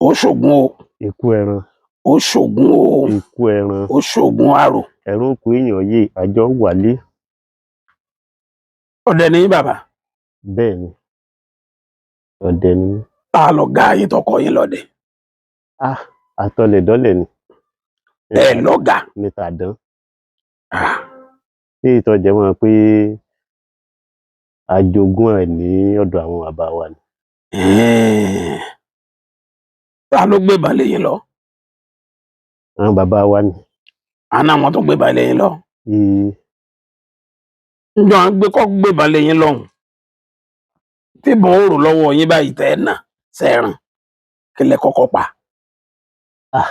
Ó ṣògùn o. Ikú ẹran. Ó ṣògùn o. Ikú ẹran. Ó ṣògùn àrò. Ẹran òkú èèyàn yé àjọ wálé. Ọdẹ ní bàbá? Bẹ́ẹ̀ ni, ọdẹ ni mí. Ta lọ̀gá yín tọkọ yín lọdẹ? Ah, àtọlẹ̀dọ́lẹ̀ ni. Ẹ lọ́gàá? Ní tàdán. Ah, ní ìtọ́jẹ́ mọ́ pé ajogún ẹ̀ ní ọ̀dọ̀ àwọn bàbá wa ni. Ta ló gbébọn lé yín lọ? Àwọn bàbá wa ni. Àná àwọn tó gbébọn lé yín lọ? Ee. Njọ à ń gbé kọ́ gbébọn lé yín lọ́hùn tí ìbọn ó rò lọ́wọ́ yín báyìí tẹ́ ẹ̀ nà sẹ́ràn, kí lẹ kọ́kọ́ pa? Ah,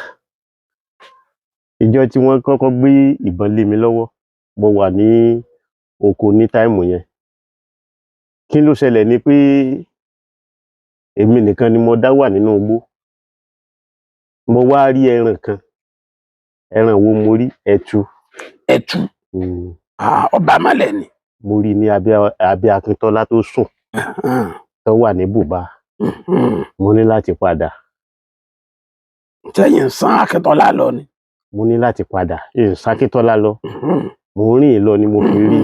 ìjọ tí wọ́n kọ́kọ́ gbé ìbọn lé mi lọ́wọ́, mo wà ní oko ní táìmù yẹn. Kí ló ṣẹlẹ̀ ni pé èmi nìkan ni mo dá wà nínú igbó. Mo wá rí ẹran kan. Ẹran wo mo rí? Ẹtu. Ẹtu? Ah, ọba mọ́lẹ̀ ni. Mo rí ní abẹ́ Akíntọ́lá tó sùn, tó wà ní bùbá. Mo ní láti padà. Sẹ́yìn ń sán Akíntọ́lá lọ ni? Mo ní láti padà Akíntọ́lá lọ. Mo ń rìn lọ ni mo fi rí.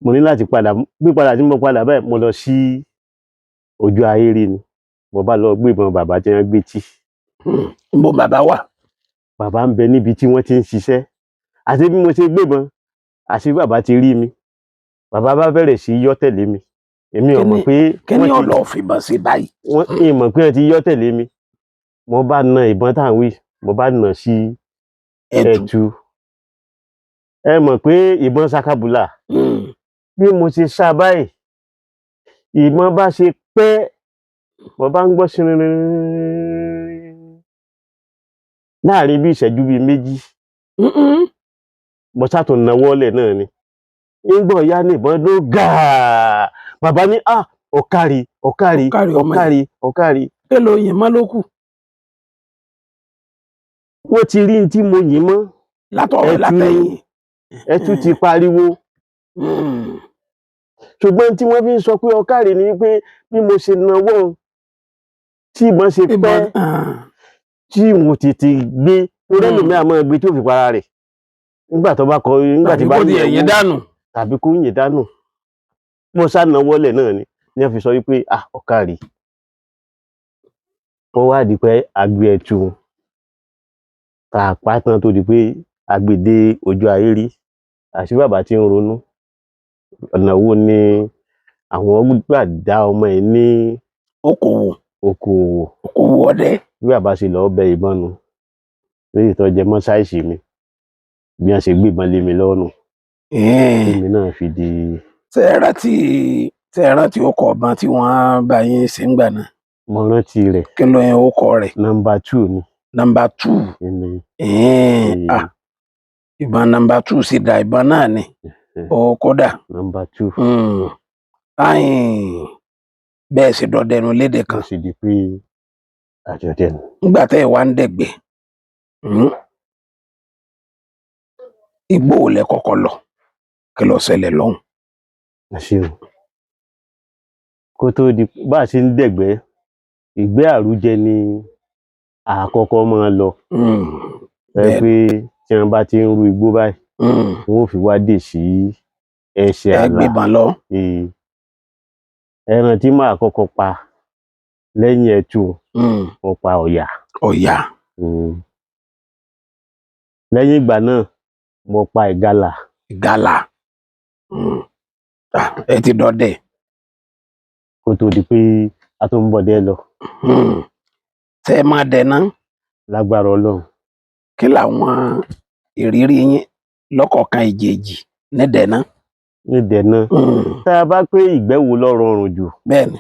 Mo ní láti padà. Pípadà tí mo padà báyìí, mo lọ sí ojú ahéré ni mo bá lọ gbébọn bàbá tí wọ́n gbé tì. Níbo bàbá wà? Bàbá ń bẹ níbi tí wọ́n ti ń ṣiṣẹ́. Àti bí mo ṣe gbébọn, àṣé bàbá ti rí mi. Bàbá bá bẹ̀rẹ̀ sí í yọ́ tẹ̀lé mi. Èmi ò mọ̀ pé Kí ni wọ́n ti ọ̀lọ́ fìbọn sí báyìí? Wọ́n ì mọ̀ pé wọ́n ti yọ́ tẹ̀lé mi. Mo bá na ìbọn tá à ń wí, mo bá nà sí ẹtu. Ẹtu. Ẹ mọ̀ pé ìbọn sakabula. Bí mo ṣe sá báyìí, ìbọn bá ṣe pẹ́, mo bá ń gbọ́ sinrin láàrin bí ìṣẹ́jú bíi 2. Mo sátún nawọ́lẹ̀ náà ni nígbà ọ̀yá ní ìbọn ló gàá. Bàbá ní, "Ah, ọ̀kàrí, ọ̀kàrí, Ọ̀kàrí ọmọ yìí." Ọ̀kàrí, ọ̀kàrí. Kí ló yìn mọ́ ló kù? Wọ́n ti rí n tí mo yìn mọ́. Látọ̀rọ̀ Ẹtu. Látẹ̀yìn. Ẹtu ti pariwo. Ṣùgbọ́n tí wọ́n fi ń sọ pé ọ̀kàrí ni pé bí mo ṣe nawọ́ tí ìbọn ṣe ìbọn pẹ́ tí mo tètè gbé torí ẹlòmíì àmọ́ gbé tí ó fi para rẹ̀ nígbà tó bá kọ nígbà tí tàbí bá kó di yẹ̀ ẹ̀yìn wò dànù. Tàbí kó yìn dànù. Mo sá nawọ́lẹ̀ náà ni wọ́n fi sọ wípé, "Ah, ọ̀kàrí." Ó wá di pé a gbé ẹtu tá a pa tán, tó di pé a gbé dé ojú ahéré. Àṣé bàbá tí ń ronú ọ̀nà wo ni àwọn gbà dá ọmọ yìí ní okòwò. Okòòwò. Okòwò ọdẹ. Bí bàbá ṣe lọ́ọ́ bẹ ìbọn nu léyìí tó jẹ mọ́ sáìsì mi, bí wọ́n ṣe gbébọn lé mi lọ́wọ́ nù, tèmi náà fi di. Ṣé ẹ rántí ọkọ̀ ọ̀bọ̀n tí wọ́n bá yín ṣe ń gbà náà? Mo rántí rẹ̀. Kí ló yẹn ọkọ rẹ̀? Number 2 ni. Number 2. Ní. Ah, ìbọn number 2 sì dà, ìbọn náà ni ó kódà. Number 2. Ayin, bẹ́ẹ̀ sì dọdẹnu lédè Ó kan. sì di pé àjọdẹ nù. Nígbà tẹ́ ẹ wá ń dẹ̀gbẹ́, igbó ò lẹ kọ́kọ́ lọ? Kí ló ṣẹlẹ̀ lọ́hùn? Ẹ ṣeun. Kó tó di bá a ṣe ń dẹ̀gbẹ́, ìgbẹ́ àrújẹ ni àkọ́kọ́ máa lọ. Ẹ pé tí wọ́n bá ti ń rú igbó báyìí, wọn ò fi wá dè sí ẹsẹ̀ Ẹ àlà. gbébọn lọ. Ee. Ẹran tí màá kọ́kọ́ pa lẹ́yìn ẹtu, mo pa ọ̀yà. Ọ̀yà. Lẹ́yìn ìgbà náà, mo pa ìgalà. Ìgalà. Ah, ẹ ti dọdẹ. Kó tó di pé a tún ń bọ̀dẹ́ lọ. Ṣé ẹ máa dẹ náà? Lágbára Ọlọ́run. Kí làwọn ìrírí yín lọ́kọ̀ọ̀kan ìjèèjì nídẹ̀ẹ́ náà? Nídẹ̀ẹ́ náà, tá a bá pé ìgbẹ́ wo ló rọrùn jù, Bẹ́ẹ̀ni.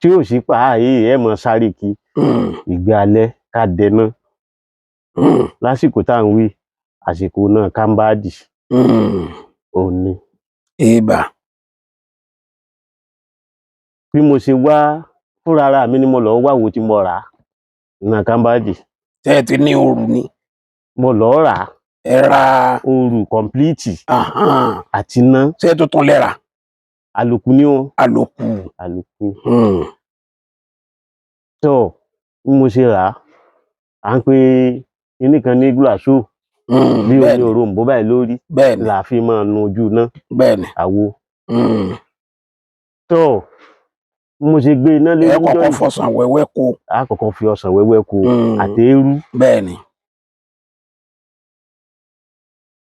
tí ò sí pa ààyè ẹ mọ sáré kí, ìgbẹ́ alẹ́ ká dẹná lásìkò tá à ń wí, àsìkò náà kámbáàdì òní. Ibà. Bí mo ṣe wá fúnra ara mi ni mo lọ wá wo tí mo rà á náà kámbáàdì. Ṣé ẹ ti ní òru ni? Mo lọ rà á. Ẹ ra? Òrù complete àti iná. Ṣé tuntun lẹ rà? Àlòkù ni ó. Àlòkù. Àlòkù. Tó bí mo ṣe rà á, à ń pe kinní kan ní gúlàṣó bí omi Bẹ́ẹ̀ni. òroǹbó báyìí lórí Bẹ́ẹ̀ni. là fi máa nu ojú iná Bẹ́ẹ̀ni. àwo. Tó bí mo ṣe gbé iná lé Ẹ níjọ́ kọ́kọ́ yìí, fọsàn wẹ́wẹ́ kó. a kọ́kọ́ fi ọsàn wẹ́wẹ́ kó àti eérú. Bẹ́ẹ̀ni.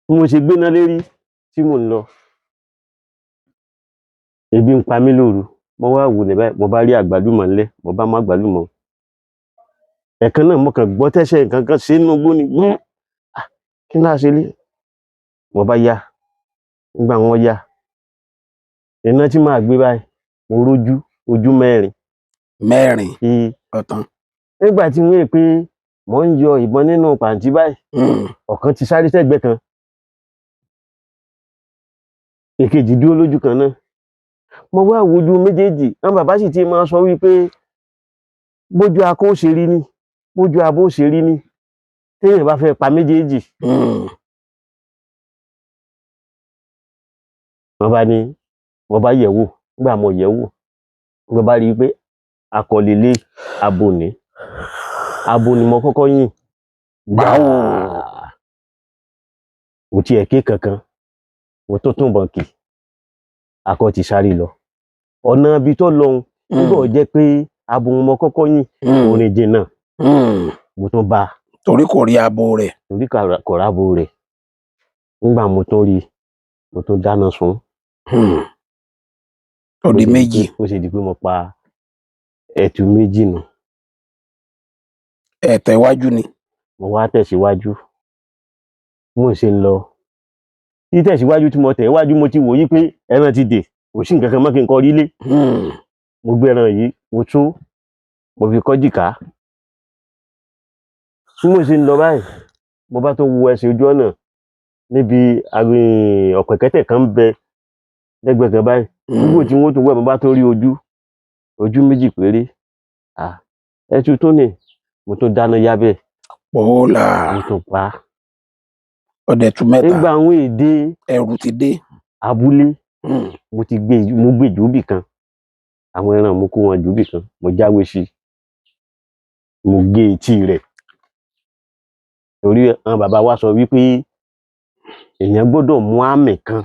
Bí mo ṣe gbéná lérí tí mò ń lọ, ebi ń pa mí lóru, mo wá wòlẹ̀ báyìí, mo bá rí àgbálùmọ̀ ńlẹ̀, mo bá mú àgbálùmọ̀. Ẹ̀ẹ̀kan náà mo kàn gbọ́ tẹ́sẹ̀ nǹkan kan ṣe nínú igbó ni gbúrú. Ah, kí ni á ṣe lé? Mo bá yá, nígbà wọ́n yá, iná tí màá gbé báyìí, mo rójú, ojú mẹ́rin. Mẹ́rin. Ee. Ọ̀tán. Nígbà tí wọ́n rí pé mò ń yọ ìbọn nínú pàǹtí báyìí, ọ̀kan ti sáré sẹ́gbẹ̀ẹ́ kan. Èkejì dúró lójú kan náà. Mo wá wojú méjèèjì, àwọn bàbá sì ti máa sọ wípé bójú akọ ó ṣe rí ni, bójú abo ó ṣe rí ni, téèyàn bá fẹ́ pa méjèèjì. Wọ́n bá ní, mo bá yẹ̀ ẹ́ wò, nígbà mo yẹ̀ ẹ́ wò, mo bá rí i pé akọ leléyìí, abo nìí. Abo ni mo kọ́kọ́ yìn. Gbàù. Kò tiẹ̀ ké kankan. Mo tún túnbọn kì. Akọ ti sáré lọ. Ọ̀nà ibi tó lọ un, nígbà ó jẹ́ pé abo mo kọ́kọ́ yìn, kò rìn jìnnà. Mo tún bá a. Torí kò rí abo rẹ̀. Torí kò rábo rẹ̀. Nígbà mo tún rí i, mo tún dáná sun ún. Ó di méjì. Ó ṣe di pé mo pa ẹtu méjì nù. Ẹ tẹ̀wájú ni. Mo wá tẹ̀síwájú. Bí mo ṣe ń lọ. Títẹ̀síwájú tí mo tẹ̀ wájú, mo ti wò yí pé ẹran ti dè, kò sí nǹkan kan mọ́ kí n kọrí lé. Mo gbé ẹran yìí, mo tó, mo fi kọ́jìká. Bí mo ṣe ń lọ báyìí, mo bá tún wo ẹsẹ̀ ojú ọ̀nà níbi ọ̀pẹ̀kẹ́tẹ̀ kan ń bẹ lẹ́gbẹ̀ẹ́ kan báyìí. Wíwò tí wọ́n tún wẹ̀, mo bá tún rí ojú, ojú méjì péré. Ah, ẹtu tún ni, mo tún dáná yá bẹ́ẹ̀. Pòólà. Mo tún pa á. Ọdẹ tú mẹ́ta. Nígbà àwọn èdè ẹrù ti dé. Abúlé, mo ti gbé, mo gbé jù bì kan. Àwọn ẹran mo kó wọn jù bì kan, mo jáwé sí i. Mo gé etí rẹ̀. Torí àwọn bàbá wa sọ wípé èèyàn gbọ́dọ̀ mú àmì kan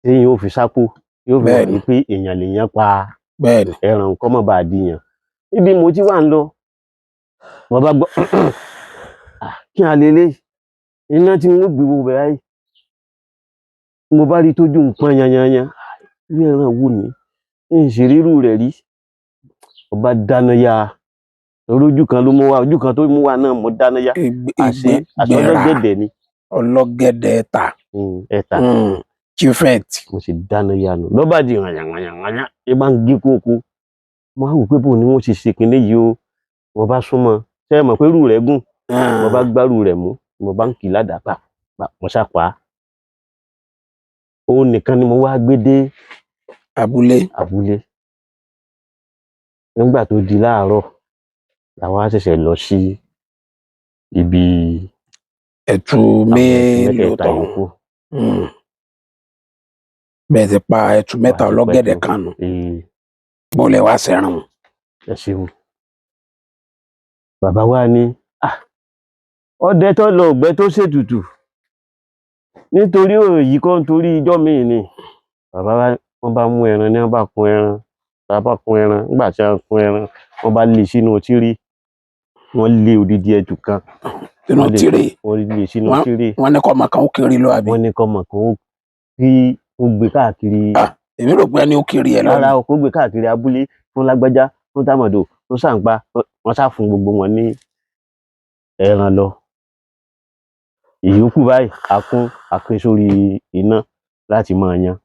téèyàn ó fi sápò, yóò fi hàn Bẹ́ẹ̀ni. wípé èèyàn lèèyàn pa Bẹ́ẹ̀ni. ẹran kó má baà diyàn. Ibi mo ti wà ń lọ, mo bá gbọ́ kí á leléyìí? Iná tí n ó gbé wo bẹ̀ báyìí. Mo bá rí i tójú ń pọ́n yanyanyan. Irú ẹran wo nìí? N sì rírú rẹ̀ rí. Mo bá dáná yá a. Torí ojú kan ló mú wá, ojú kan tó mú wá náà mo dáná yá. Àṣé àṣé ọlọ́gẹ̀dẹ̀ ni. Ọlọ́gẹ̀dẹ̀ ẹ̀tà. Ẹ̀tà. Chifet. Mo sì dáná yá nù. Ló bá di rànyànrànyànrànyàn, ẹ bá ń gé kókó. Mo wá wò pé bóo ni wọ́n ṣe ṣe kinní yìí o. Mo bá súnmọ́, ṣé ẹ mọ̀ pé irú rẹ̀ gùn? Mo bá gbárù rẹ̀ mú, mo bá ń kì í ládàá pa, pa, mo sá pa á. Òun nìkan ni mo wá gbé dé abúlé. Abúlé. Nígbà tó di láàárọ̀, la wá ṣẹ̀ṣẹ̀ lọ sí ibi ẹtu àwọn ẹtu mélòó mẹ́tẹ̀ẹ̀ta tọ̀hún. yòókù. Bẹ́ẹ̀ ti pa ẹtu mẹ́ta Bá a ṣe ọlọ́gẹ̀dẹ̀ pẹ̀tù. kan nù. Ee, Bó lẹ wá sẹ́ràn wọn. Ẹ ṣeun. Bàbá wa ní, ah, ọdẹ tó lọ ọ̀gbẹ́ tó ṣètùtù nítorí òyì kọ́ nítorí ijọ́ míì ni. Bàbá wa, wọ́n bá mú ẹran ní wọ́n bá kun ẹran, bàbá kun ẹran, nígbà tí wọ́n kun ẹran, wọ́n bá lé sínú tírí, wọ́n lé odidi ẹtu kan. Sínú Wọ́n lé tírè. Wọ́n lé sínú tírè. Wọ́n ní kọ́ ọmọ kan ó kiri lọ àbí. Wọ́n ní kọ́mọ kan ó kí ó gbé káàkiri. Ah, èmi rò pé ẹni ó kiri ẹ lọ. Rárá o, kó gbé káàkiri abúlé fún lágbájá, fún tàmọ̀dò, fún sàǹpa, wọ́n sá fún gbogbo wọn ní ẹran lọ. Ìyókù báyìí, a kún a pín sórí iná láti máa yan.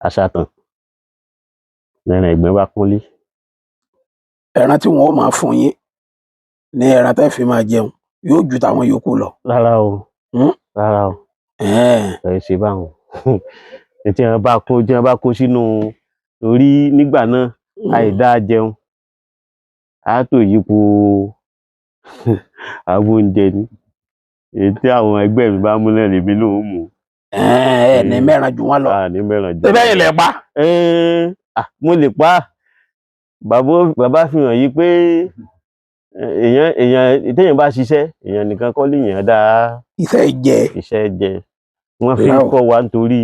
Aṣàtàn. Lẹran ìgbín bá kúnlé. Ẹran tí wọn ó máa fún yín ní ẹran tẹ́ fi máa jẹun yóò ju tàwọn yòókù lọ. Rárá o. Rárá o. Ẹ̀ẹ́n. Ẹ ṣe báwọn. Tí wọ́n bá kó, tí wọ́n bá kó sínú torí nígbà náà àìdá jẹun. Á tò yípo abọ́ oúnjẹ ni. Èyí tí àwọn ẹgbẹ́ mi bá mú náà lèmi náà ó mú. Ẹ̀ẹ́n, ẹ ní mẹ́ran ju wọn lọ. A ní mẹ́ran jù. Ṣé bẹ́ẹ̀ lẹ pa? Ẹ́n, ah, mo lè pa á. Bàbá fi hàn yí pé èèyàn èèyàn téèyàn bá ṣiṣẹ́, èèyàn nìkan kọ́ lèèyàn dá Iṣẹ́ jẹ. Iṣẹ́ jẹ. Wọ́n fi ń Láò. kọ́ wa nítorí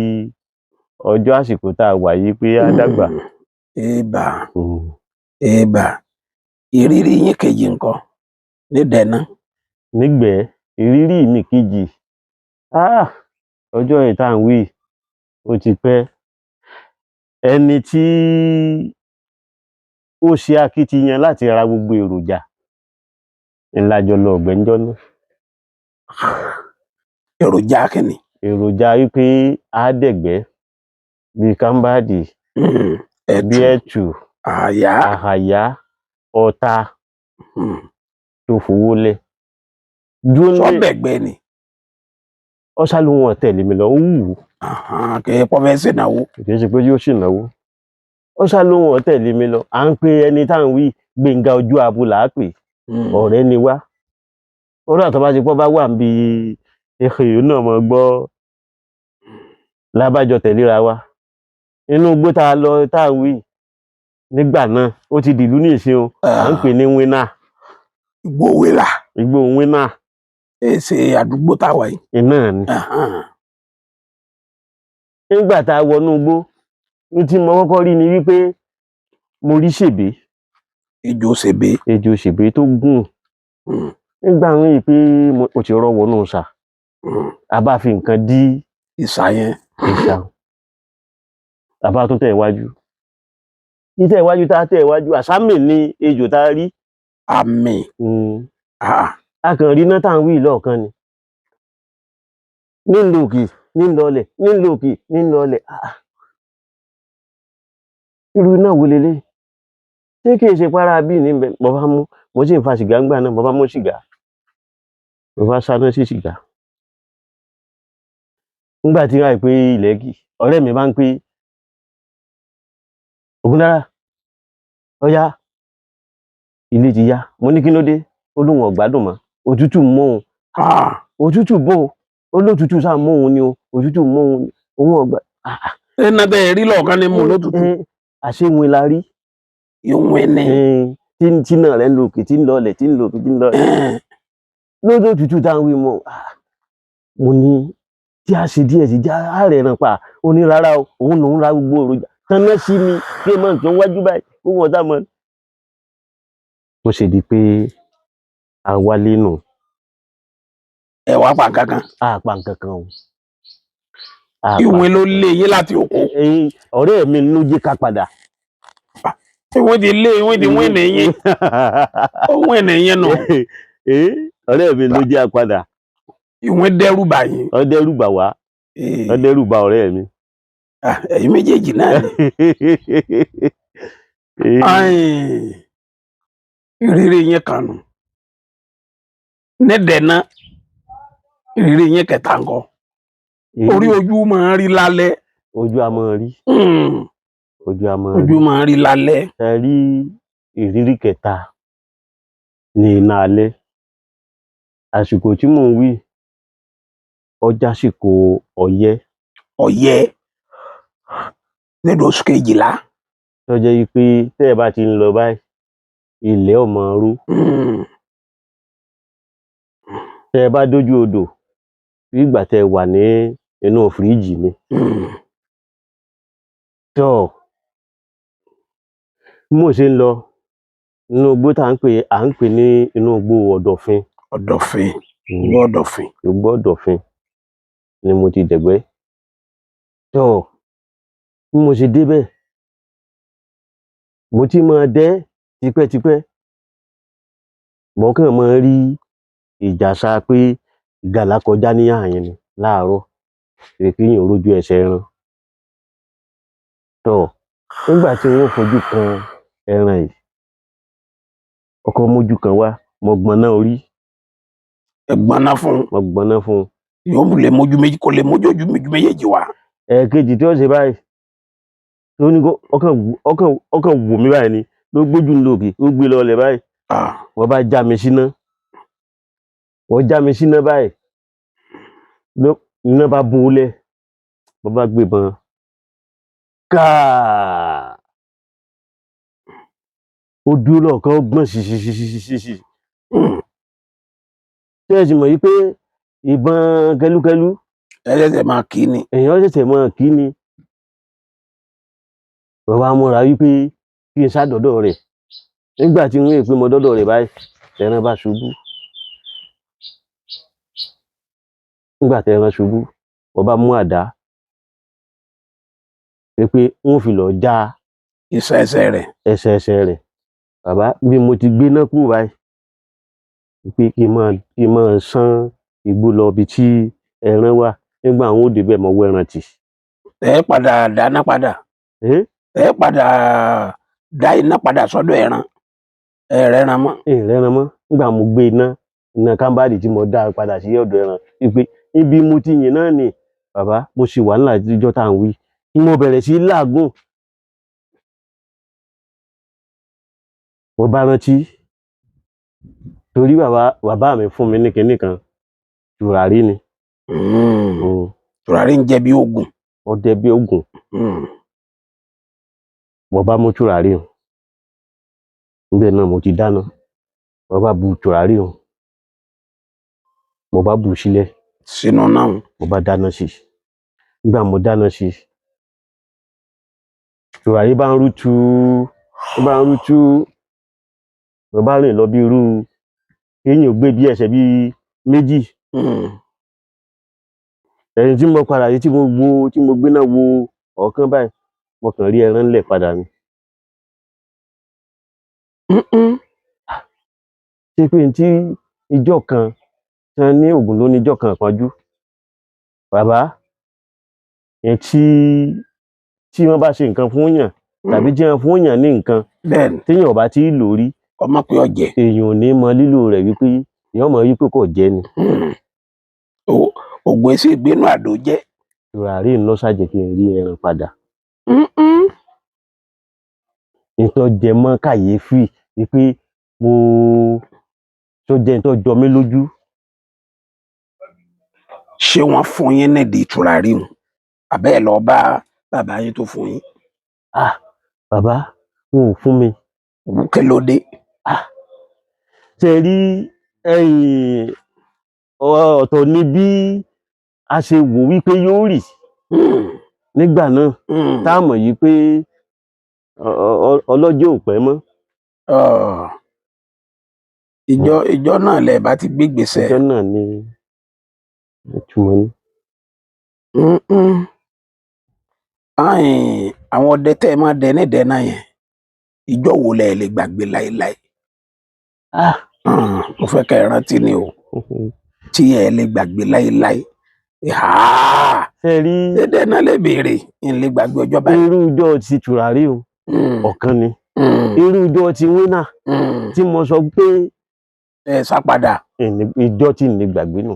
ọjọ́ àsìkò tá a wà yìí pé á dàgbà. Ébà, ébà. Ìrírí yín kejì ńkọ́ nídẹ̀ẹ́ná? Nígbẹ̀ẹ́, ìrírí mi kejì, ọjọ́ yìí tá à ń wí yìí, ó ti pẹ́. Ẹni tí ó ṣe akitiyan láti ra gbogbo èròjà ń la jọ lọ ìgbẹ́ ńjọ́ náà. Èròjà kíni? Èròjà wí pé á dẹ̀gbẹ́ bíi kámbàdì, bí Ẹ̀tù, ẹ̀tù, àyá. Àhàyá, ọta tó fowó lẹ̀. Dúró ní Sọ́bẹ̀gbẹ́ ni. Ó sá lóhun ò tẹ̀lé mi lọ, ó wù ú. Kì í pọ́ fẹ́ ṣènáwó. Kì í ṣe pé yóò ṣènáwó. Ó sá lóhun ò tẹ̀lé mi lọ. À ń pe ẹni tá à ń wí, Gbénga Ojú Abo là á pè é. Ọ̀rẹ́ ni wá. Kódà tó bá ṣe pé ó bá wà níbi òun náà máa gbọ́ lábájọ tẹ̀léra wa. Inú igbó tá a lọ tá à ń wí yìí, nígbà náà, ó ti dìlú nísìnyí o, à ń pè ní Wínà. Igbó Wílà. Igbó Wínà. Èé ṣe àdúgbò tá a wà yìí. Iná ni. Nígbà tá a wọnú igbó, ní tí mo kọ́kọ́ rí ni wípé mo rí sèbé. Ejò sèbé. Ejò sèbé tó gùn. Nígbà wọ́n yìí pé ó ti rọ́ wọnú ìsà. A bá fi nǹkan dí Ìsà yẹn. Ìsà. A bá tún tẹ̀ wájú. Títẹ̀ iwájú tá a tẹ̀ iwájú, àsámì ni ejò tá a rí. Àmì. A kàn rí iná tá à ń wí lọ́ọ̀kan ni. Ní ń lọ òkè, ní ń lọlẹ̀, ní ń lọ òkè, ní ń lọlẹ̀. Irú iná wo leléyìí? Ṣé kìí ṣe pé ará ibí ní ń bẹ? Mo bá mú, mo sì ń fa sìgá ńgbà náà, mo bá mú sìgá. Mo bá sáná sí sìgá. Nígbà tí wàá pé ilẹ̀ kì, ọ̀rẹ́ mi bá ń pé, Ògúndára, ọ̀yá, ilé ti yá. Mo ní kí ló dé? Ó lóun ò gbádùn mọ́. Òtútù mú òun. Òtútù bò ó. Ó lótútù sáà mú òun ni o. Òtútù mú òun ni. Òun ò gbà. Ṣé iná tẹ́ ẹ rí lọ́ọ̀kan ní mú lótútù? Àṣé ìwìn la rí. Ìwìn ni. Tí náà rẹ̀ ń lo òkè, tí ń lọlẹ̀, tí ń lo òkè, tí ń lọlẹ̀. Lójú òtútù tá à ń wí mọ́. Mo ní tí a ṣe díẹ̀ sí, já á rẹ̀ ràn pa. Ó ní rárá o, òun lòún ra gbogbo èròjà. Tanná sí mi, kí ẹ máa tó wájú báyìí, kó wọ́n sá mọ́. Ó ṣe di pé a wálé nù. Ẹ wá pa nǹkan kan. A pa nǹkan kan o. A pa Ìwìn ló lé yín láti oko. Ọ̀rẹ́ mi ló jẹ́ ká padà. Ìwìn ti lé, ìwìn ti wín nìyín. Ó wín nìyín nù. Ọ̀rẹ́ mi ló jẹ́ a padà. Ìwìn dẹ́rù bà yín. Ó dẹ́rù bà wá. Ó dẹ́rù bà ọ̀rẹ́ mi. Ẹ̀yin méjèèjì náà ni. Ìrírí yín kan nù. Nídẹ̀ẹ́ná, ìrírí yín kẹta ńkọ́? Orí ojú máa ń rí lálẹ́. Ojú a máa rí. Ojú a máa rí. Ojú máa ń rí lálẹ́. Ẹ rí ìrírí kẹta ní iná alẹ́. Àsìkò tí mò ń wí, ó jásìkò ọyẹ́. Ọyẹ́. Nínú oṣù kejìlá. Tó jẹ́ wí pé tẹ́ ẹ bá ti ń lọ báyìí, ilẹ̀ ó máa ró. Tẹ́ ẹ bá dójú odò, bí ìgbà tẹ́ ẹ wà ní inú fíríjì ni. Tọ́, bí mò ṣe ń lọ inú igbó tá à ń pè ní inú igbó Ọ̀dọ̀fin. Ọ̀dọ̀fin. Igbó Ọ̀dọ̀fin. Igbó Ọ̀dọ̀fin ni mo ti dẹ̀gbẹ́. Tọ́, bí mo ṣe débẹ̀, mo ti máa dẹ́ tipẹ́tipẹ́. Mo kàn máa ń rí ìjàsà pé ìgalà kọjá ní ààyìn ni láàárọ̀. Pé kéèyàn rójú ẹsẹ̀ ẹran. Tọ́, nígbà tí n ó fojú kan ẹran yìí, ọkọ mójú kan wá, mo gbọnná orí. Ẹ gbọnná fún. Mo gbọnná fún un. Yóò lè mójú méjì, kò lè mójú ojú méjèèjì wá. Ẹ̀ẹ̀kejì tí ó ṣe báyìí, tó ní kó ọkàn wò mí báyìí ni, ló gbójú ń lọ òkè, ó gbé lọlẹ̀ báyìí. Wọ́n bá já mi síná. Wọ́n já mi síná báyìí. Iná bá bó lẹ̀. Wọ́n bá gbébọn. Káà! Ó dúró lọ́ọ̀kan, ó gbọ̀n ṣìṣìṣìṣìṣì. Ṣé ẹ sì mọ̀ wípé ìbọn kẹlúkẹlú, Ẹ ṣẹ̀ṣẹ̀ máa kì í ni. Èèyàn ṣẹ̀ṣẹ̀ máa kí ni. Mo wá múra wípé kí n sá dọ́dọ̀ rẹ̀. Nígbà tí n ó pé mo dọ́dọ̀ rẹ̀ báyìí, lẹran bá ṣubú. Nígbà tí ẹran ṣubú, mo bá mú àdá wípé n ó fi lọ já iṣan ẹsẹ̀ rẹ̀. Ẹsẹ̀ ẹsẹ̀ rẹ̀. Bàbá, bí mo ti gbéná kúrò báyìí, wípé kí n máa sán igbó lọ ibi tí ẹran wà. Nígbà n ó débẹ̀, mo wá ẹran tì. Ẹ padà dáná padà. Ẹ padà dá iná padà sọ́dọ̀ ẹran. Ẹ rẹ́ran mọ́. N rẹ́ran mọ́. Nígbà mo gbé iná iná kámbáàdì tí mo dá a padà sí ọ̀dọ̀ ẹran, wípé ibi mo ti yìn náà ni, bàbá, mo ṣe wàhálà níjọ́ tá à ń wí. Mo bẹ̀rẹ̀ sí í làágùn. Mo bá rántí torí bàbá mi fún mi ní kinní kan, tùràrí ni. Tùràrí ń jẹ́ bí oògùn. Ọdẹ bí ògùn. Mo bá mú tùràrí hùn, níbẹ̀ náà mo ti dáná. Mo bá bu tùràrí hùn, mo bá bù ú sílẹ̀. Sínú náà. Mo bá dáná sí i. Nígbà mo dáná sí i, tùràrí bá ń rú tuú, ó bá ń rú tuú. Mo bá rìn lọ bí irú kéèyàn gbé bí ẹsẹ̀ bíi 2. Ẹni tí mo padà rí, tí mo wo, tí mo gbéná wo ọ̀ọ́kán báyìí, mo kàn rí ẹran ńlẹ̀ padà ni. Ṣé pé n tí ijọ́ kan tí wọ́n ní ògùn ló ní ijọ́ kan ìpọ́njú, bàbá, ẹ tí wọ́n bá ṣe nǹkan fún yàn tàbí tí wọ́n fún yàn ní nǹkan, Bẹ́ẹ̀ni. téèyàn ò bá tí ì lò rí, Ọmọ pé ọjẹ. Èèyàn ò ní mọ lílò rẹ̀, wípé èèyàn mọ̀ wípé kò jẹ́ ni. Ògùn èsì ìgbénú àdó jẹ́. Tùràrí ń lọ ṣàjẹ́ kí n rí ẹran padà. N tó jẹ mọ́ kàyéfì wípé mo tó jẹ́ n tó jọ mí lójú. Ṣé wọ́n fún yín nídìí tùràrí hùn? Àbẹ́ ẹ̀ lọ bá bàbá yín tó fún yín? Ah, bàbá, wọn ò fún mi. Kí ló dé? Ṣe rí ẹ̀yìn, ọ̀tọ̀ ni bí a ṣe wò wípé yóò rì nígbà náà, tá a mọ̀ yìí pé ọlọ́jọ́ ò pẹ́ mọ́. Ìjọ náà lẹ bá ti gbégbèsè. Ọjọ́ náà ni ìtumọ̀ ni. Àìn, àwọn ọdẹ tẹ́ ẹ máa dẹ nídẹ̀ẹ́ náà yẹn, ìjọ wo lẹ lè gbàgbé láéláé? Ah! Mo fẹ́ kẹ́ ẹ rántí ni o, tí ẹ lè gbàgbé láéláé. Ṣe rí, Dédé náà lè béèrè, n lè gbàgbé ọjọ́ báyìí. Irú ijọ́ ti tùràrí o, ọ̀kan ni. Irú ijọ́ ti wínà tí mo sọ pé Ẹ sá padà. Ijọ́ tí n lè gbàgbé nù.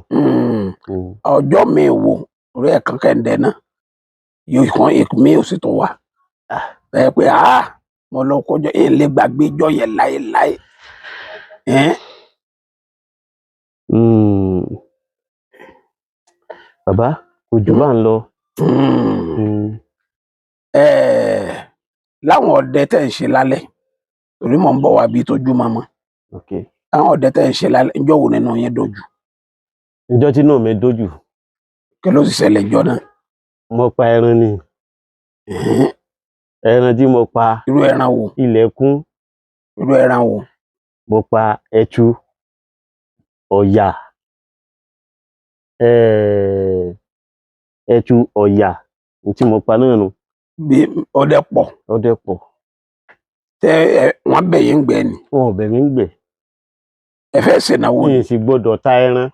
Ọjọ́ mi wò orí ẹ̀kan kẹ́ńdẹ̀ náà yóò kàn mí, ò sì tún wá. Ẹ pé mo lọ kọjọ, ẹ lè gbàgbé ijọ́ yẹn láéláé. Ẹ́n? Bàbá, kò jù bá ń lọ. Láwọn ọdẹ tẹ́ ń ṣe lálẹ́, torí mò ń bọ̀ wá bí tójú mọ́mọ́. Àwọn ọdẹ tẹ́ ń ṣe lálẹ́, ijọ́ wo nínú yín dojú? Ijọ́ tí inú mi dójú. Kí ló sì ṣẹlẹ̀ ijọ́ náà? Mo pa ẹran ni. Ẹran tí mo pa, Irú ẹran wo? Ilẹ̀ kún. Irú ẹran wo? Mo pa ẹtu, ọ̀yà, ẹtu, ọ̀yà, ohun tí mo pa náà nù. Bí ọdẹ pọ̀. Ọdẹ pọ̀. Tẹ ẹ wọ́n bẹ̀ yín gbẹ ni? Wọn ò bẹ̀ mí ń gbẹ̀. Ẹ fẹ́ ṣènáwó ni? N sì gbọ́dọ̀ ta ẹran.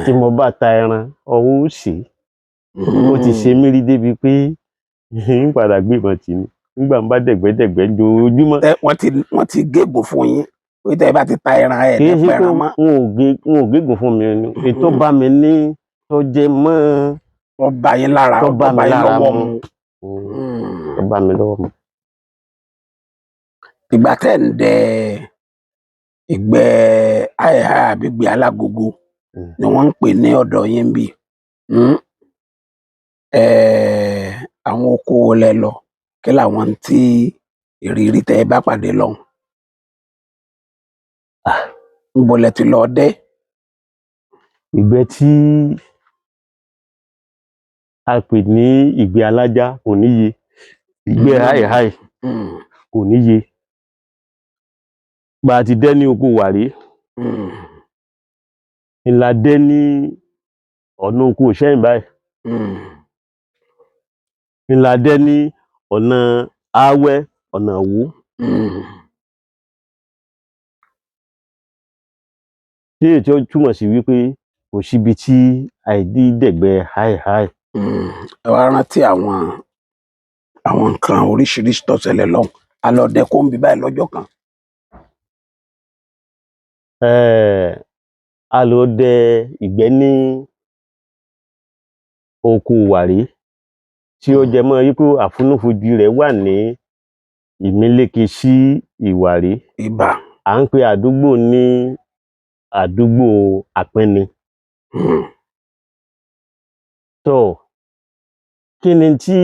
Tí mo bá ta ẹran, ọwọ́ ó sì. Ó ti ṣe mí rí débi pé n padà gbébọn tì ní. Nígbà n bá dẹ̀gbẹ́dẹ̀gbẹ́ ojoojúmọ́. Ẹ wọ́n ti gégùn fún yín pé tẹ́ ẹ bá ti ta ẹran, ẹ Kì ní í ṣe pé pẹran mọ́. Wọn ò gégùn fún mi ni. Ètò bá mi ní tó jẹ mọ́ Wọ́n bá yín lára, tó bá wọ́n mi bá yín lára lọ́wọ́ mu. mu. Tó bá mi lọ́wọ́ mu. Ìgbà tẹ́ ń dẹ ìgbẹ́ àìhà àbígbé alágogo ni wọ́n ń pè ní ọ̀dọ̀ yín bí. Àwọn oko wo lẹ lọ? Kí làwọn tí Ìrírí tẹ́ ẹ bá pàdé lọ́hùn. Ńbo lẹ ti lọ dẹ́? Ìgbẹ́ tí a pè ní ìgbẹ́ alájá kò níye, ìgbẹ́ háìháì kò níye. Bá a ti dẹ́ ní oko Wàrí, ń la dẹ́ ní ọ̀nà oko Ìṣẹ́yìn báyìí, ń la dẹ́ ní ọ̀nà Áwẹ́, ọ̀nà Ìwó. Tí èyí tí ó túmọ̀ sí wí pé kò síbi tí àìdí dẹ̀gbẹ́ háìháì. Ẹ wá rántí àwọn nǹkan oríṣiríṣi tó ṣẹlẹ̀ lọ́hùn. A lọ dẹ kóńbì báyìí lọ́jọ́ kan. A lọ dẹ ìgbẹ́ ní oko Wàrí tí ó jẹ mọ́ wí pé àfonúfojì rẹ̀ wà ní Ìmíléke sí Ìwàrí. Ibà. À ń pe àdúgbò ní àdúgbò Àpínni. Tóò, kí ni tí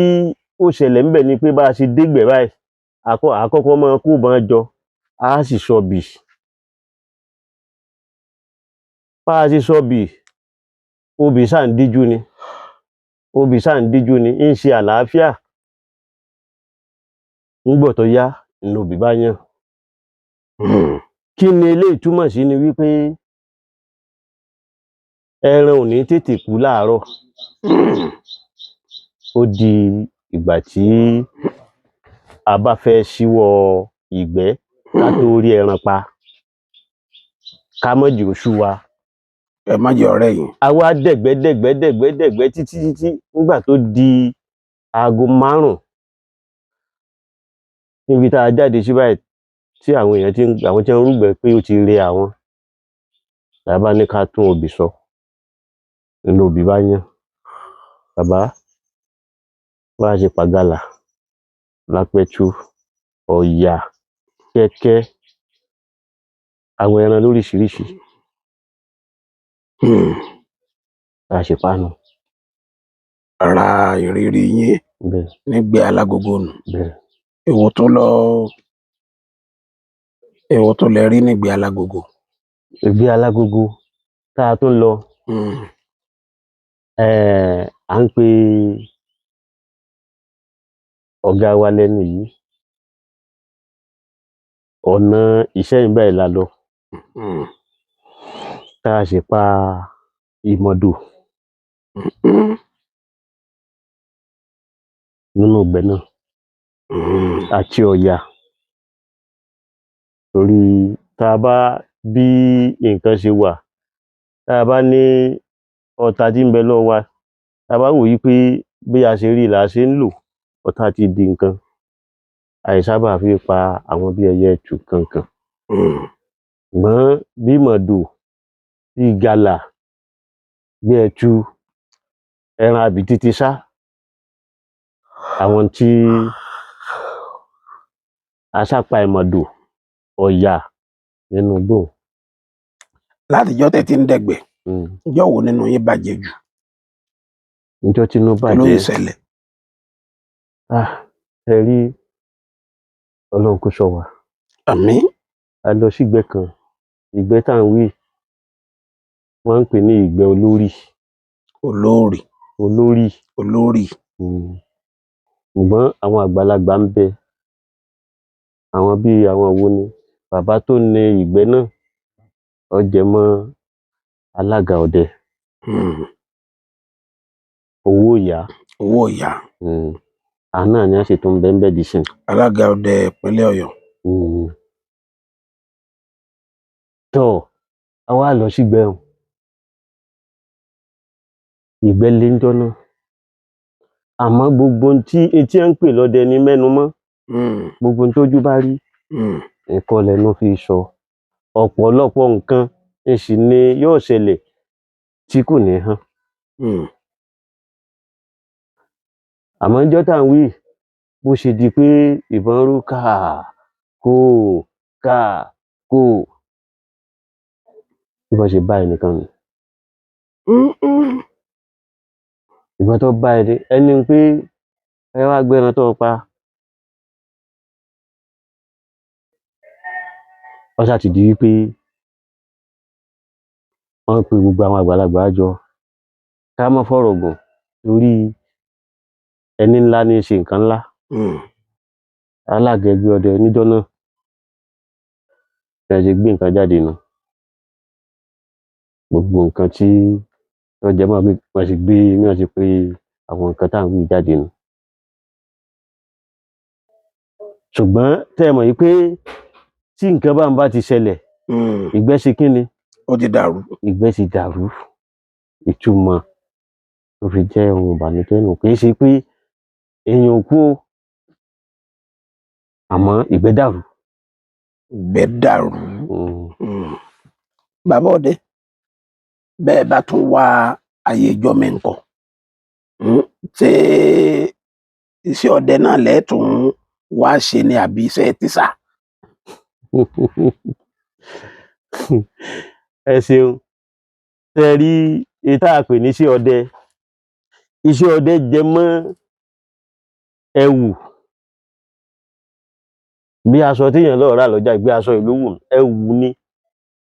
ó ṣẹlẹ̀ ńbẹ̀ ni pé bá a ṣe dégbẹ̀ẹ́ báyìí, à á kọ́kọ́ máa kóbọn jọ, á sì sọbì. Bá a ṣe sọbì, obì ṣáà ń díjú ni, obì ṣáà ń díjú ni, ń ṣe àlàáfíà. Ńgbà tó yá ni obì bá yàn. Kí ni eléyìí túmọ̀ sí ni wí pé ẹran ò ní tètè kú láàárọ̀. Ó di ìgbà tí a bá fẹ́ ṣíwọ́ ìgbẹ́ ká tó rí ẹran pa. Ká má jẹ̀ẹ́ ó sú wa. Ẹ má jẹ́ ó rẹ̀ yín. A wá dẹ̀gbẹ́ dẹ̀gbẹ́ dẹ̀gbẹ́ dẹ̀gbẹ́ títí títí nígbà tó di aago márùn-ún níbi tá a jáde sí báyìí tí àwọn èèyàn tí ń, àwọn tí wọ́n ń rúgbẹ̀ẹ́ pé ó ti rẹ àwọn. La bá ní ká tún obì sọ. Ń lobì bá yàn. Bàbá, bá a ṣe pàgalà, la pẹtu, ọ̀yà, kẹ́kẹ́, àwọn ẹran lóríṣiríṣi. Bá a ṣe pa á nù. Ara ìrírí yín Bẹ́ẹ̀. nígbẹ́ Alágogo nù. Bẹ́ẹ̀. Èwo tún lẹ rí nígbẹ́ Alágogo? Ìgbẹ́ Alágogo tá a tún lọ, à ń pe ọ̀gá wa lẹni yìí. Ọ̀nà Ìṣẹ́yìn báyìí la lọ. Tá a sì pa ìmọ̀dò nínú ìgbẹ́ náà àti ọ̀yà. Torí tá a bá bí nǹkan ṣe wà, tá a bá ní ọta tí ń bẹ lọ́wọ́ wa, tá a bá wò wí pé bí a ṣe rí là ṣe ń lò, ọta ti di nǹkan. Àì sábà fi pa àwọn bí ẹyẹ ẹtù nǹkan-ǹkàn. Ṣùgbọ́n bí ìmọ̀dò, bí ìgalà, bí ẹtu, ẹran àbìtì-ti-sá, àwọn tí a sá pa ìmọ̀dò, ọ̀yà nínú igbó un. Látijọ́ tẹ́ ẹ ti ń dẹ̀gbẹ́, ijọ́ wo nínú yín bàjẹ́ jù? Ńjọ́ tínú Kí ló bàjẹ́? ṣẹlẹ̀? Ẹ rí, Ọlọ́run kó ṣọ́ wa. Àmín. A lọ sígbẹ́ kan, ìgbẹ́ tá à ń wí, wọ́n ń pè ní ìgbẹ́ olórí. Olóòrì. Olórí. Olórí. Ṣùgbọ́n àwọn àgbàlagbà ń bẹ. Àwọn bí àwọn wo ni? Bàbá tó ni ìgbẹ́ náà, ó jẹ mọ́ alága ọdẹ. Owó ìyá. Owó ìyá. Àwọn náà ni wọ́n sì tún ń bẹ ńbẹ̀ dísìnyí. Alága ọdẹ ìpínlẹ̀ Ọ̀yọ́. Tóò, a wá lọ sígbẹ́ un. Ìgbẹ́ le ńjọ́ náà. Àmọ́ gbogbo ohun tí etí ń pè lọ́dẹ ní mẹ́nu mọ́. Gbogbo ohun tójú bá rí ń kọ́ lẹnu fi sọ. Ọ̀pọ̀lọpọ̀ nǹkan ń sì ni yóò ṣẹlẹ̀ tí kò ní hàn. Àmọ́ ńjọ́ tá à ń wí yìí, bó ṣe di pé ìbọn ró kàà kóò kàà kóò. Bí wọ́n ṣe bá ẹnìkan nù. Ìbọn tó bá ẹni, ẹni pé ẹ wá gbẹ́ran tó o pa. Ó ṣáà ti di wípé wọ́n pe gbogbo àwọn àgbàlagbà jọ, ká má fọ̀rọ̀ gùn torí ẹni ńlá ní í ṣe nǹkan ńlá. Alága ẹgbẹ́ ọdẹ níjọ́ náà, bí wọ́n ṣe gbé nǹkan jáde nù. Gbogbo nǹkan tí ó jẹ mọ́ bí wọ́n ṣe gbé, bí wọ́n ṣe pe àwọn nǹkan tá à ń wí yìí jáde nù. Ṣùgbọ́n tẹ́ ẹ mọ̀ wípé tí nǹkan báhun bá ti ṣẹlẹ̀, ìgbẹ́ ṣe kí ni? Ó ti dàrú. Ìgbẹ́ ti dàrú. Ìtumọ̀ tó fi jẹ́ ohun ìbànújẹ́ nù. Kì í ṣe pé èèyàn ò kú o, àmọ́ ìgbẹ́ dàrú. Ìgbẹ́ dàrú. Bàbá ọdẹ, bẹ́ẹ̀ bá tún wá ayé ijọ́ mi ńkọ́? Ṣé iṣẹ́ ọdẹ náà lẹ tún wá ṣe ni àbí iṣẹ́ tíṣà? Ẹ ṣeun. Ṣé ẹ rí n tá a pè ní iṣẹ́ ọdẹ? Iṣẹ́ ọdẹ jẹ mọ́ ẹwù. Bí aṣọ téèyàn lọ rà lọ́jà pé aṣọ yìí ló wù mí, ẹwù ni.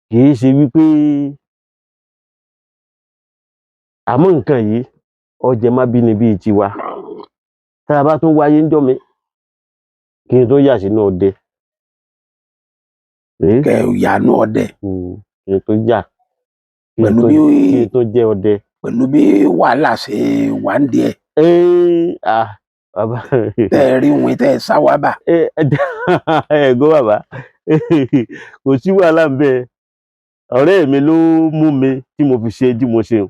Kì í ṣe wípé àmọ́ nǹkan yìí ó jẹ mọ́ abínibí tiwa. Tá a bá tún wáyé ńjọ́ míì, kí n tó yà sínú ọdẹ. Kẹ́ ẹ yà nú ọdẹ. Kí n tó yà, kí n Pẹ̀lú tó bí kí n tó jẹ́ ọdẹ. Pẹ̀lú bí wàhálà ṣe wà ńdìí ẹ̀. Bàbá Tẹ́ ẹ rí win tẹ́ ẹ sá wá bà. Ẹ gbọ́ bàbá, kò sí wàhálà ńbẹ̀. Ọ̀rẹ́ mi ló mú mi tí mo fi ṣe tí mo ṣe un.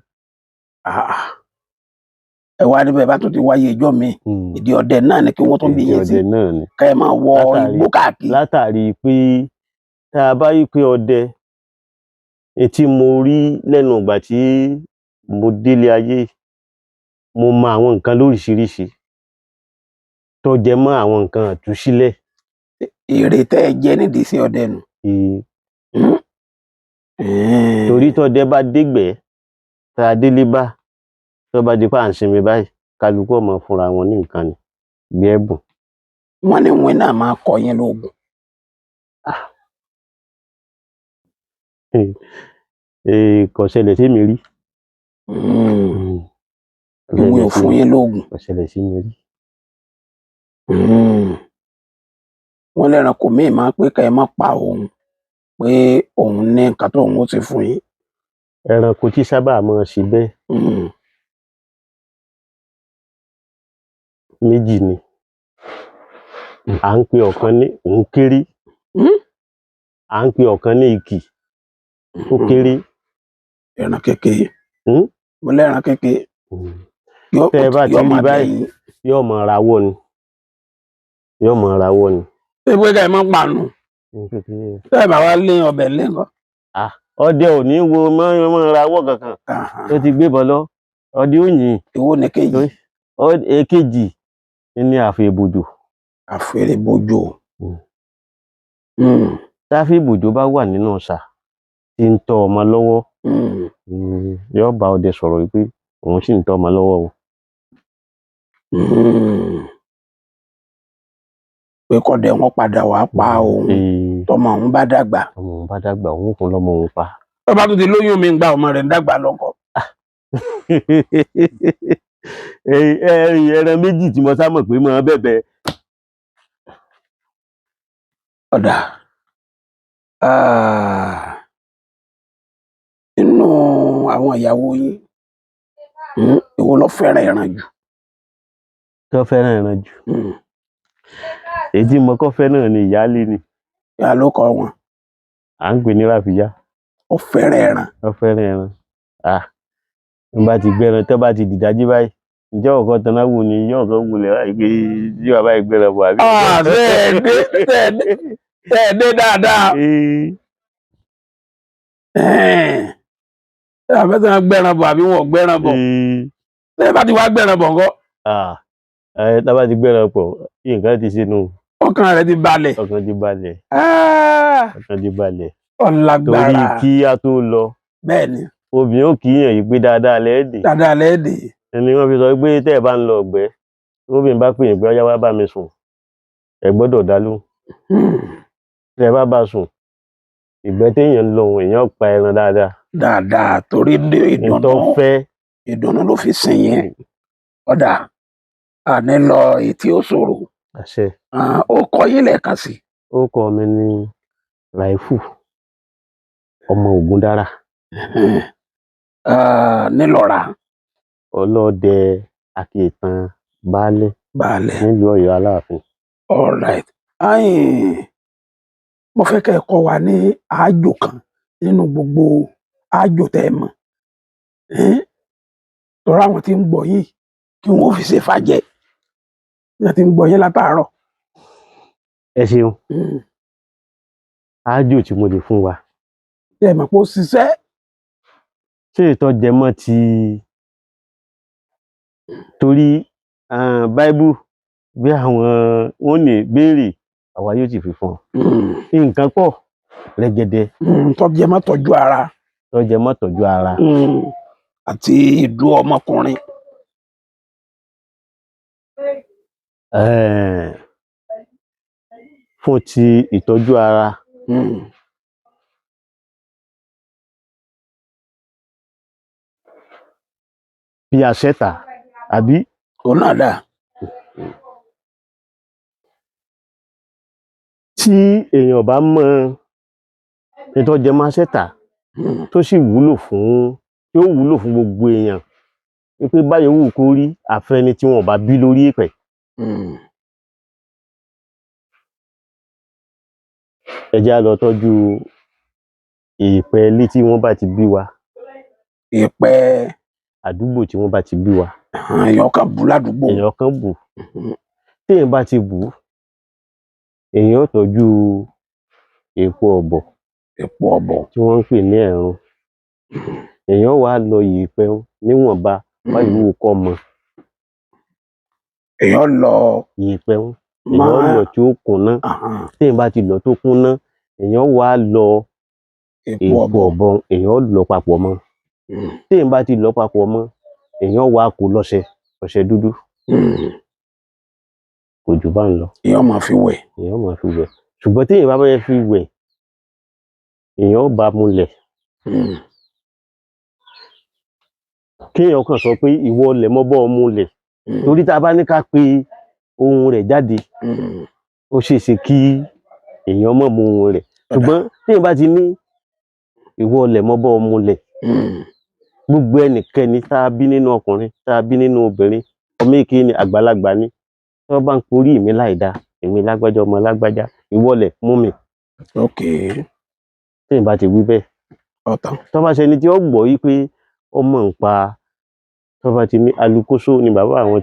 Ẹ wá ní bẹ́ẹ̀ bá tún ti wáyé ijọ́ míì, ìdí ọdẹ náà ni kí wọ́n tún bí Ìdí yín sí. ọdẹ náà ni. Kẹ́ ẹ máa wọ igbó káàkiri. Látàrí pé tá a bá wí pé ọdẹ, n tí mo rí lẹ́nu ìgbà tí mo délé ayé yìí, mo mọ àwọn nǹkan lóríṣiríṣi tó jẹ mọ́ àwọn nǹkan ìtúsílẹ̀. Èrè tẹ́ ẹ jẹ nídìí iṣẹ́ ọdẹ nù. Torí tọ́dẹ bá dégbẹ̀ẹ́, tá a délé bá, tó bá di pé à ń sinmi báyìí, kálukú ó máa fúnra wọn ní nǹkan ni bí ẹ̀bùn. Wọ́n ní win náà máa kọ́ yín lóògùn. Kò ṣẹlẹ̀ sémi rí. Kò Ìwìn ṣẹlẹ̀ ò sí fún mi. yín lóògùn. Kò ṣẹlẹ̀ sí mi rí. Wọ́n lẹ́ranko míì máa ń pé kẹ́ ẹ má pa òun, pé òun ní nǹkan tóun ó ṣe fún yín. Ẹranko tí sábà máa ń ṣe bẹ́ẹ̀ méjì ni. À ń pe ọ̀kan ní ònkéré. À ń pe ọ̀kan ní ikì. Ó kéré. Ẹran kékeré. Mo lẹ́ran kékeré. Tẹ́ ẹ bá ti Yóò rí máa bẹ̀ báyìí, yín. yóò máa rawọ́ ni. Yóò máa rawọ́ ni. Ṣé pé kẹ́ ẹ má pa nù? Tẹ́ ẹ bá wá lé ọbẹ̀ lé ńkọ́? Ọdẹ ò ní wo mọ́ mọ́ rawọ́ kankan. Tó ti gbébọn lọ, ọdẹ ó yìn. Èwo ni kejì? Èkejì ní àfẹ̀bòjò. Àfẹ̀rẹ̀bòjò. Táfẹ̀bòjò bá wà nínú ìsà tí ń tọ́ ọmọ lọ́wọ́, yóò bá ọdẹ sọ̀rọ̀ wípé òun sì ń tọ́ ọmọ lọ́wọ́ o. Pé kọ́dẹ wọn padà wá pa òun tọ́mọ òun bá dàgbà. Tọ́mọ òun bá dàgbà, òun ó fún lọ́mọ òun pa. Tó bá tún ti lóyún mi ń gba ọmọ rẹ̀ ń dàgbà lọ́kọ. Ẹran méjì tí mo sá mọ̀ pé máa bẹ̀bẹ̀. Ọ̀dà. Nínú àwọn ìyàwó yín, èwo ló fẹ́ràn ẹran jù? Tó fẹ́ràn ẹran jù. Èyí tí mo kọ́ fẹ́ náà ni ìyáálé ni. Kí ló kọ wọn? À ń pè ní Ràfíyá. Ó fẹ́ràn ẹran. Ó fẹ́ràn ẹran. Bí bá ti gbẹ́ran, tó bá ti dìdájí báyìí, ǹjẹ́ ọ̀kọ́ taná wò ni yóò kọ́ wulẹ̀ báyìí pé tí bàbá yìí gbẹ́ran bọ̀ àbí. Ṣé ẹ dé dáadáa? Ṣé àfẹ́sẹ̀ gbẹ́ran bọ̀ àbí wọn ò gbẹ́ran bọ̀? Ṣé bá ti wá gbẹ́ran bọ̀ ńkọ́? Tá bá ti gbẹ́ran pọ̀, nǹkan ti ṣe nù. Ọkàn rẹ̀ ti balẹ̀. Ọkàn ti balẹ̀. Ọkàn ti balẹ̀. Ọ̀làgbára. Torí kí á tó lọ. Bẹ́ẹ̀ni. Obìnrin ó kì í yàn yìí pé dáadáa lẹ́ẹ̀dì. Dáadáa lẹ́ẹ̀dì. Ẹni wọ́n fi sọ pé tẹ́ ẹ bá ń lọ ọ̀gbẹ́, obìnrin bá pè yín pé ọyá wá bá mi sùn, ẹ gbọ́dọ̀ dá lóhùn. Tẹ́ ẹ bá bá sùn, Ìgbẹ́ téèyàn ń lọ òun, èèyàn pa ẹran dáadáa. Dáadáa, torí ní N tó ìdùnnú fẹ́. Ìdùnnú ló fi sìn yẹn. Ọ̀dà àní lọ èyí tí ó ṣòro. Àṣẹ. Ah, ó kọ yín lẹ́ẹ̀kan sí. Orúkọ mi ni Ràífù ọmọ Ògúndára. Ah, nílọ́ra. Ọlọ́dẹ Àkìtàn Baálẹ̀ Baálẹ̀ nílùú Ọ̀yọ́ Aláàfin. All right. Ayin, mo fẹ́ kẹ́ ẹ kọ́ wa ní àájò kan nínú gbogbo àájò tẹ́ ẹ mọ̀. Torí àwọn tí ń gbọ́ yìí kí wọ́n fi ṣe fàjẹ́. Wọ́n ti ń gbọ́ yín látàárọ̀. Ẹ ṣeun. Àájò tí mo lè fún wa. Tẹ́ ẹ mọ̀ pé ó ṣiṣẹ́. Ṣé ìtọ́ jẹ mọ́ ti torí báíbù bí àwọn wọn ní béèrè, àwa yóò sì fi fún ọ. Nǹkan pọ̀ rẹ́gẹ́dẹ́. Tó jẹ mọ́ tọ́jú ara. Tó jẹ mọ́ tọ́jú ara. Àti ìdú ọmọkùnrin. Fún ti ìtọ́jú ara, bí aṣẹ́ta àbí. Òun náà dà. Tí èèyàn bá mọ n tó jẹ mọ́ aṣẹ́ta tó sì wúlò fún, tí ó wúlò fún gbogbo èèyàn wí pé báyìí wù kó rí, àfẹni tí wọn ò bá bí lórí èèpẹ̀. Ẹ jẹ́ á lọ tọ́jú èèpẹ̀ ilé tí wọ́n bá ti bí wa. Ìpẹ́ àdúgbò tí wọ́n bá ti bí wa. Èèyàn kan bù ládùúgbò. Èèyàn kan bù. Téèyàn bá ti bù ú, èèyàn ó tọ́jú èpo ọ̀bọ̀ Èpo ọ̀bọ̀. tí wọ́n ń pè ní ẹ̀run. Èèyàn ó wá lọ yèèpẹ̀ un níwọ̀nba báyìí wù kó mọ. Èèyàn lọ Yèèpẹ̀ un, èèyàn ó máa lọ̀ tí ó kúnná. Téèyàn bá ti lọ̀ tó kúnná, èèyàn ó wá lọ Èpo èpo ọ̀bọ̀. ọ̀bọ̀, èèyàn ó lọ̀ papọ̀ mọ́. Téèyàn bá ti lọ̀ papọ̀ mọ́, èèyàn ó wá kó lọ́ṣẹ, ọṣẹ dúdú. Kò jù bá ń lọ. Èèyàn máa fi wẹ̀. Èèyàn ó máa fi wẹ̀. Ṣùgbọ́n téèyàn bá fẹ́ fi wẹ̀, èèyàn ó bá mulẹ̀. Kéèyàn kàn sọ pé ìwọ ilẹ̀, mo bọ́ ọ mulẹ̀. Torí tá a bá ní ká pe ohùn rẹ̀ jáde, ó ṣeé ṣe kí èèyàn má mọ ohùn rẹ̀. Ṣùgbọ́n téèyàn bá ti ní ìwọ ilẹ̀, mo bọ́ ọ mulẹ̀, gbogbo ẹnikẹ́ni tá a bí nínú ọkùnrin, tá a bí nínú obìnrin, ọmọ èké ni, àgbàlagbà ni, tí wọ́n bá ń porí mi láìda, èmi lágbájá ọmọ lágbájá, ìwọ ilẹ̀ mú mi. Ok. Téèyàn bá ti wí bẹ́ẹ̀, Ọ̀tán. tó bá ṣẹni tí ó gbọ́ wí pé ó mọ̀ nípa, tó bá ti ní alukóṣó ni bàbá àwọn.